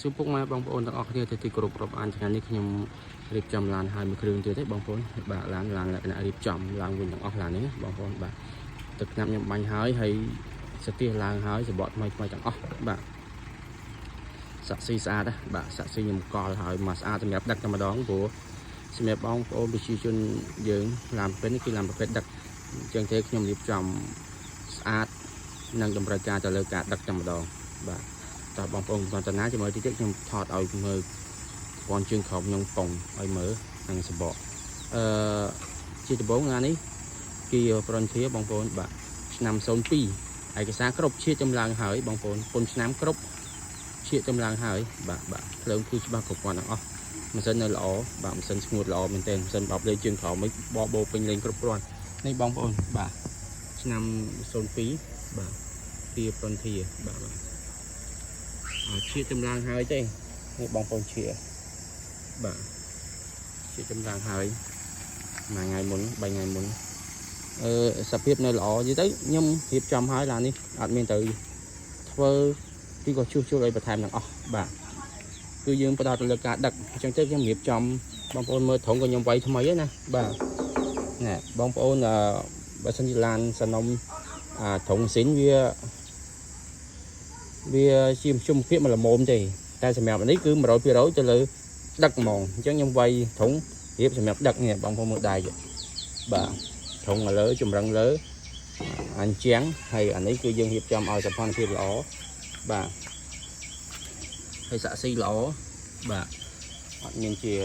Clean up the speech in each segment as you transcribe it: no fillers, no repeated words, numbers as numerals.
សួរពុកម៉ែបងប្អូនទាំងអស់គ្នាទៅទីគោរពរាប់អានថ្ងៃនេះខ្ញុំរៀបចំឡានហើយមួយគ្រឿងទៀតទេបងប្អូនបាទឡានឡានលក្ខណៈរៀបចំឡើងវិញទាំងអស់ឡាននេះណាបងប្អូនបាទទឹកថ្នាំខ្ញុំបាញ់ហើយហើយស្ទាសឡើងហើយសបកថ្មីថ្មីទាំងអស់បាទសាក់ស៊ីស្អាតណាបាទសាក់ស៊ីខ្ញុំកល់ហើយមកស្អាតសម្រាប់ដឹកតែម្ដងព្រោះសម្រាប់បងប្អូនប្រជាជនយើងឡានប្រភេទនេះគឺឡានប្រភេទដឹកអញ្ចឹងទេខ្ញុំរៀបចំស្អាតនិងតម្រូវការទៅលើការដឹកតែម្ដងបាទ តើបងប្អូនកំតណាជាមួយតិចទៀតខ្ញុំថតឲ្យមើលពន់ជើងក្រោមខ្ញុំប៉ុងឲ្យមើលនឹងសបកអឺជាដំបូងណានេះគី Frontier បងប្អូនបាទឆ្នាំ02ឯកសារគ្រប់ជាចម្លើងហើយបងប្អូនពុនឆ្នាំគ្រប់ជាចម្លើងហើយបាទបាទភ្លើងគឺច្បាស់គ្រប់គ្រាន់ទាំងអស់ម៉ាស៊ីននៅល្អបាទម៉ាស៊ីនស្ងួតល្អមែនទែនម៉ាស៊ីនបបលេងជើងក្រោមមិនបបោពេញលេងគ្រប់គ្រាន់នេះបងប្អូនបាទឆ្នាំ02បាទគី Frontier បាទបាទ អ่าឈៀកចម្លើងហើយទេនេះបងប្អូនឈៀកបាទឈៀកចម្លើងហើយមួយថ្ងៃមុន3ថ្ងៃមុនអឺសភាពនៅល្អនិយាយទៅខ្ញុំរៀបចំហើយឡាននេះអត់មានទៅធ្វើទីក៏ជួសជុលអីបន្ថែមទាំងអស់បាទគឺយើងផ្ដោតទៅលើការដឹកអញ្ចឹងទៅខ្ញុំរៀបចំបងប្អូនមើលត្រង់ក៏ខ្ញុំវាយថ្មីហ្នឹងណាបាទណែបងប្អូនអឺបើសិនជាឡានសនំអាត្រង់ស៊ីនវា វាជាមធ្យមភាពមួយល្មមទេតែសម្រាប់នេះគឺ100%ទៅលើដឹកហ្មងអញ្ចឹងខ្ញុំវាយត្រង់រៀបសម្រាប់ដឹកនេះបងប្អូនមើលដៃបាទត្រង់លើចម្រឹងលើអញ្ចឹងហើយអានេះគឺយើងរៀបចំឲ្យសោភ័ណភាពល្អបាទហើយសាក់ស៊ីល្អបាទអត់មានជា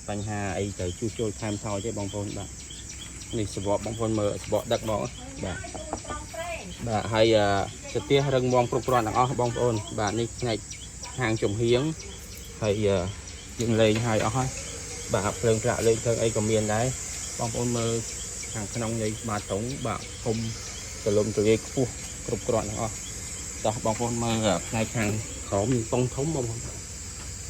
បញ្ហាអីទៅជួសជុលថែមថយទេបងប្អូនបាទនេះសបកបងប្អូនមើលសបកដឹកហ្មងបាទ បាទហើយអឺស្ទះរឹងមាំគ្រប់គ្រាន់ទាំងអស់បងប្អូនបាទនេះផ្នែកហាងចំហៀងហើយអឺយើងលេងហើយអស់ហើយបាទភ្លើងប្រាក់លេងភ្លើងអីក៏មានដែរបងប្អូនមើលខាងក្នុងនៃបាទត្រង់បាទធំទលំទលាយខ្ពស់គ្រប់គ្រាន់ទាំងអស់តោះបងប្អូនមើលផ្នែកខាងក្រោមមានប៉ុងធំបងប្អូន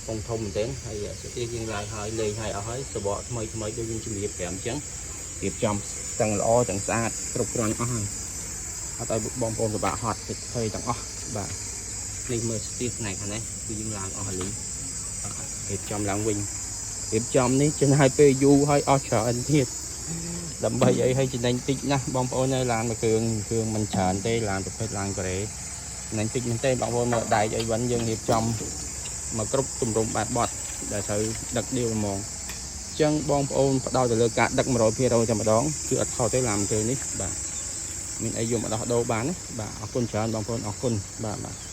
ប៉ុងធំមែនទែនហើយស្ទះយើងឡើងហើយលេងហើយអស់ហើយសបកថ្មីថ្មីដូចយើងជំរាប5អញ្ចឹងរៀបចំទាំងល្អទាំងស្អាតគ្រប់គ្រាន់អស់ហើយ អត់ឲ្យបងប្អូនពិបាកហត់តិចភ័យទាំងអស់បាទនេះមើលស្ទះផ្នែកខាងនេះគឺយើងឡើងអស់ហើយលីបាទរៀបចំឡើងវិញរៀបចំនេះចំណាយពេលយូរហើយអស់ច្រើនទៀតដើម្បីអីឲ្យចំណេញតិចណាស់បងប្អូននៅឡានមួយគ្រឿងគ្រឿងមិនច្រើនទេឡានប្រភេទឡានកូរ៉េចំណេញតិចមែនទេបងប្អូនមើលដែកអីវិញយើងរៀបចំមកគ្រប់ទម្រង់បែបបត់ដែលត្រូវដឹកដៀវហ្មងអញ្ចឹងបងប្អូនផ្ដោតទៅលើការដឹក100%តែម្ដងគឺអត់ខុសទេឡានមួយគ្រឿងនេះបាទ មានអីយកមកដោះដូរបានណាបាទអរគុណច្រើនបងប្អូនអរគុណបាទបាទ។